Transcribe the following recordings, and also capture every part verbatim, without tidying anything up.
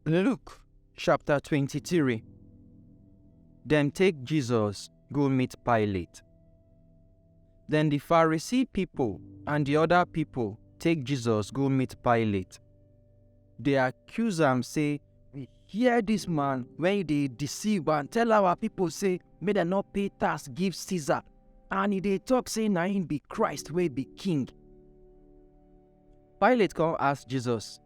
Luke chapter twenty-three. Dem take Jesus go meet Pilate. Then the Pharisee people and the other people take Jesus go meet Pilate. They accuse am say, "We hear this man when he dey deceive and tell our people say make dem no pay tax give Caesar, and he dey talk say na him be Christ wey be king." Pilate come ask Jesus,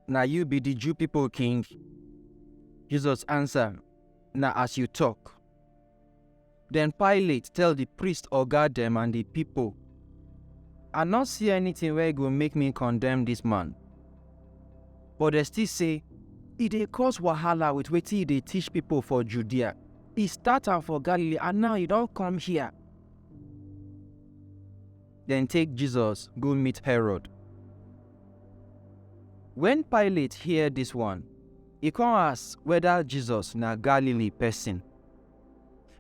"Na you be the Jew people king?" Jesus answer, "Na as you talk." Then Pilate tell the priest oga dem and the people, "I no see anything wey go make me condemn this man." But they still say, "He dey cause wahala with wetin he dey teach people for Judea. He start am for Galilee and now he don come here." Then take Jesus go meet Herod. When Pilate hear this one, he come ask whether Jesus na Galilee person.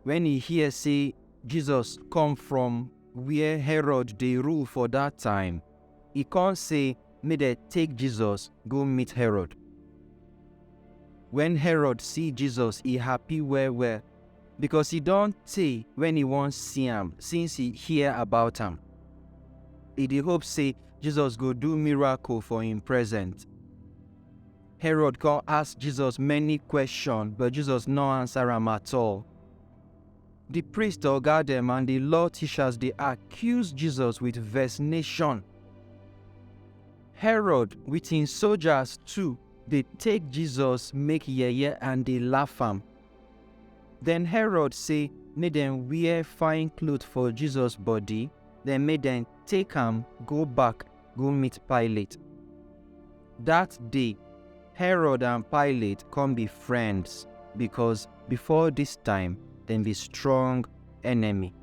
When he hear say Jesus come from where Herod dey rule for that time, he come say make dem take Jesus go meet Herod. When Herod see Jesus, he happy well well, because he don tey when he wan see am since he hear about am. He dey hope say Jesus go do miracle for him present. Herod come ask Jesus many questions, but Jesus no answer am at all. The priest oga dem and the law teachers dey accuse Jesus with vexation. Herod with him soldiers too dey take Jesus make yeye and dey laugh am. Then Herod say make dem wear fine cloth for Jesus body, then make dem take am go back go meet Pilate. That day, Herod and Pilate come be friends, because before this time, dem be strong enemy.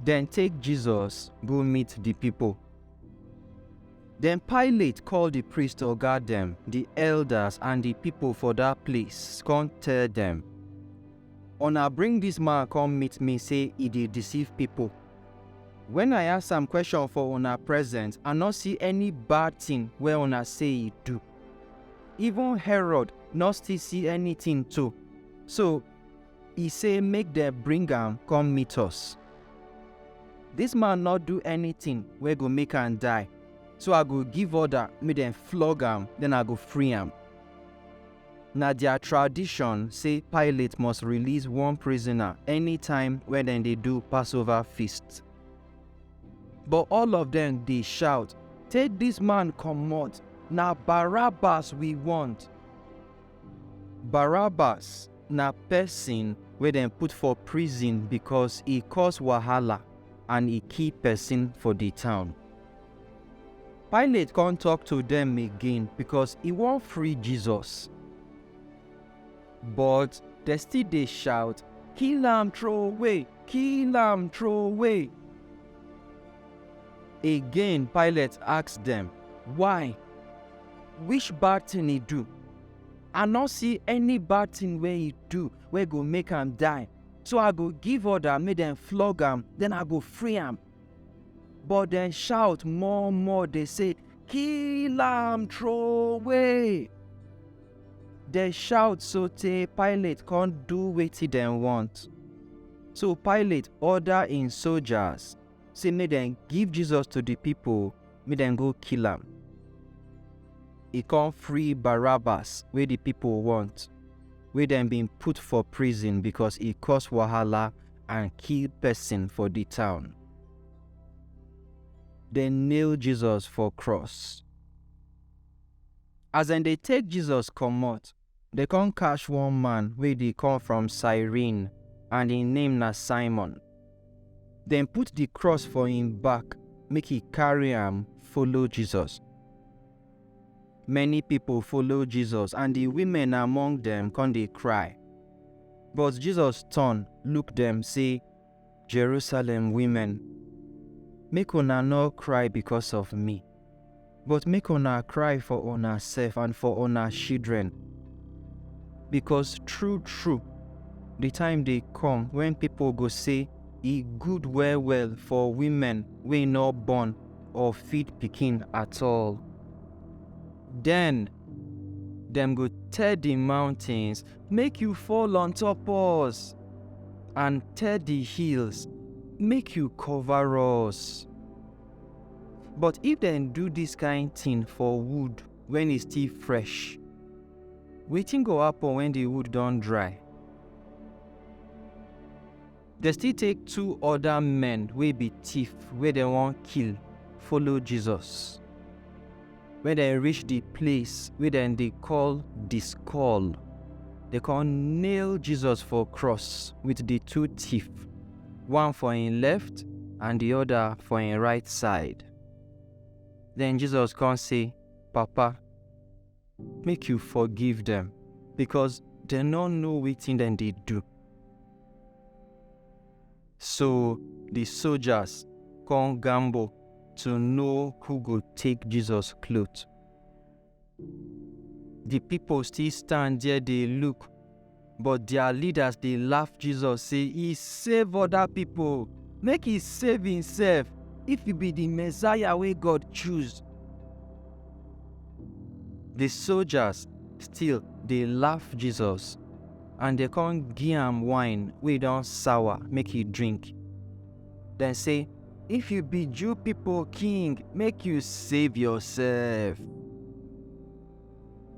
Dem take Jesus go meet the people. Then Pilate call the priest oga dem, the elders and the people for that place, come tell dem, "Una bring this man come meet me say he dey deceive people. When I ask am question for una present, I no see any bad thing wey una say he do. Even Herod no still see anything too. So he say make dem bring am come meet us. This man no do anything wey go make am die. So I go give order make dem flog am, then I go free am." Na their tradition say Pilate must release one prisoner anytime wey dem dey do Passover feast. But all of them dey shout, "Take this man comot, na Barabbas we want." Barabbas na person wey dem put for prison because he cause wahala and he kill person for the town. Pilate come talk to them again because he wan free Jesus. But they still dey shout, "Kill am, throw away, kill am, throw away." Again, Pilate ask them, "Why? Which bad thing he do? I no see any bad thing wey he do wey go make am die. So I go give order make dem flog am, then I go free am." But dem shout more more, dey say, "Kill am, throw away." Dem shout so tey Pilate come do wetin dem want. So Pilate order im soldiers say make dem give Jesus to the people, make dem go kill am. He come free Barabbas wey the people want, wey dem bin put for prison because he cause wahala and kill person for the town. Dem nail Jesus for cross. As dem dey take Jesus comot, dem come catch one man wey dey come from Cyrene, and im name na Simon. Dem put the cross for im back, make he carry am follow Jesus. Many people follow Jesus, and the women among them come dey cry. But Jesus turn, look them, say, "Jerusalem women, make una no cry because of me, but make una cry for una self and for una children. Because true true, the time dey come when people go say, 'E good well well for women wey no born or feed pikin at all.'" Then Dem go tell di mountains, "Make you fall on top us," and tell di hills, "Make you cover us." But if dem do dis kain tin for wood wen e still fresh, wetin go happen wen di wood don dry? Dem still take two oda men wey be tiff wey dem wan kill follow Jesus. Wen dem reach di place wey dem dey call di Skull, dem come nail Jesus for cross wit di two tiff, one for im left and di oda for im right side. Den Jesus come say, "Papa, make you forgive dem, because dem no know wetin dem dey do." So di soldiers come gamble to know who go take Jesus cloth. Di pipo still stand there dey look, but dia leaders dey laugh Jesus say e save oda pipo, make e save imsef if e be di Messiah wey God choose. Di soldiers still dey laugh Jesus, and dem come gi am wine wey don sour make e drink. Dem say, "If you be Jew pipo king, make you save yoursef."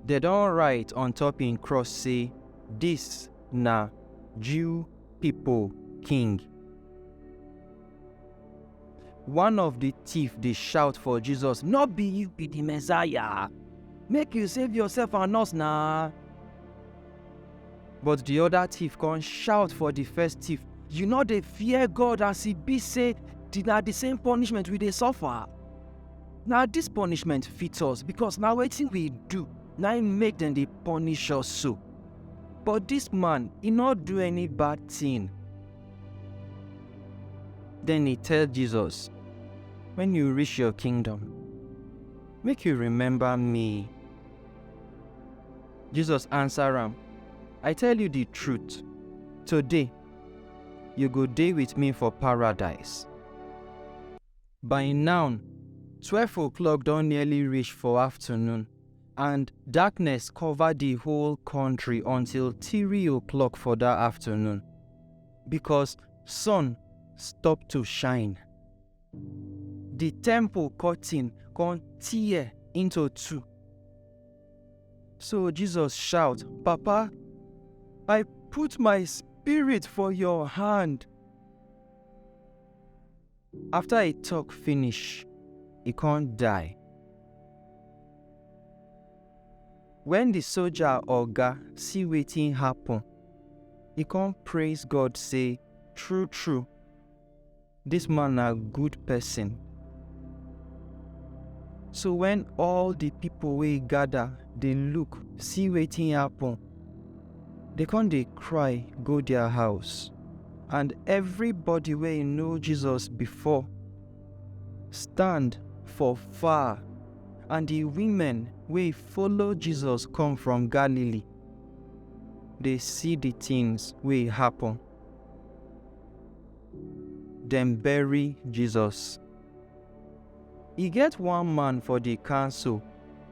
Dem don write on top im cross say, "Dis na Jew pipo king." One of di tiff dey shout for Jesus, "No be you be di Messiah? Make you save yoursef and us na." But di oda tiff come shout for di first tiff, "You no dey fear God as e be say na di same punishment we dey suffer? Na dis punishment fit us, because na wetin we do na im make dem dey punish us so. But dis man, e no do any bad tin." Den e tell Jesus, "Wen you reach your kingdom, make you remember me." Jesus ansa am, "I tell you di truth, today you go dey wit me for paradise." By now, twelve o'clock don nearly reach for afternoon, and darkness cover di whole country until three o'clock for dat afternoon, because sun stop to shine. Di temple curtain come tear into two. So Jesus shout, "Papa, I put my spirit for your hand." After e talk finish, e come die. When di soldier oga see wetin happen, e come praise God say, "True true, dis man na good person." So when all di pipo wey gather dey look see wetin happen, dem come dey cry go dia house, and everybody wey know Jesus before stand for far, and di women wey follow Jesus come from Galilee dey see di tins wey happen. Dem bury Jesus. E get one man for di council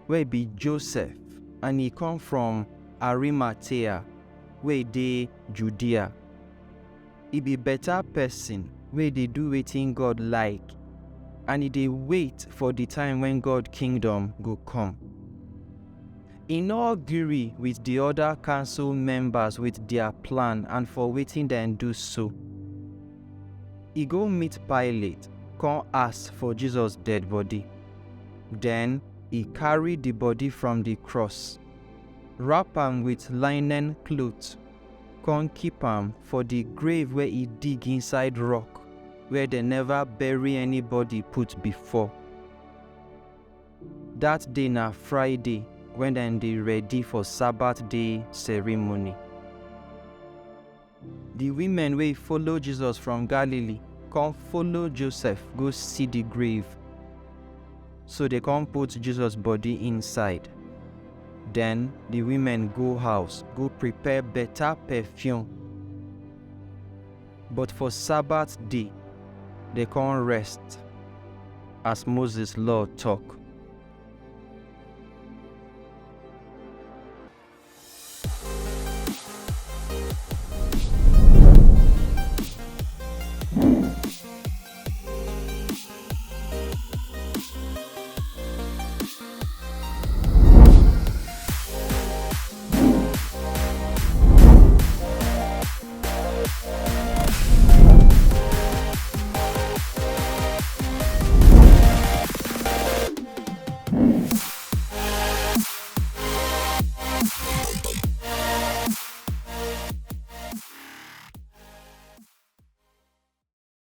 wey be Joseph, and e come from Arimathea wey dey Judea. E be beta pesin wey dey do wetin God like, and e dey wait for di time wen God kingdom go come. E no gree wit di oda council members wit dia plan and for wetin dem do so. E go meet Pilate, come ask for Jesus dead body. Den e carry di body from di cross, wrap am wit linen cloth, come keep am for di grave wey e dig inside rock, where dem neva bury anybody put before. Dat day na Friday, wen dem dey ready for Sabbath day ceremony. Di women wey follow Jesus from Galilee come follow Joseph go see di grave. So dem come put Jesus body inside. Den di women go house go prepare beta perfume. But for Sabbath day, dem come rest, as Moses law tok.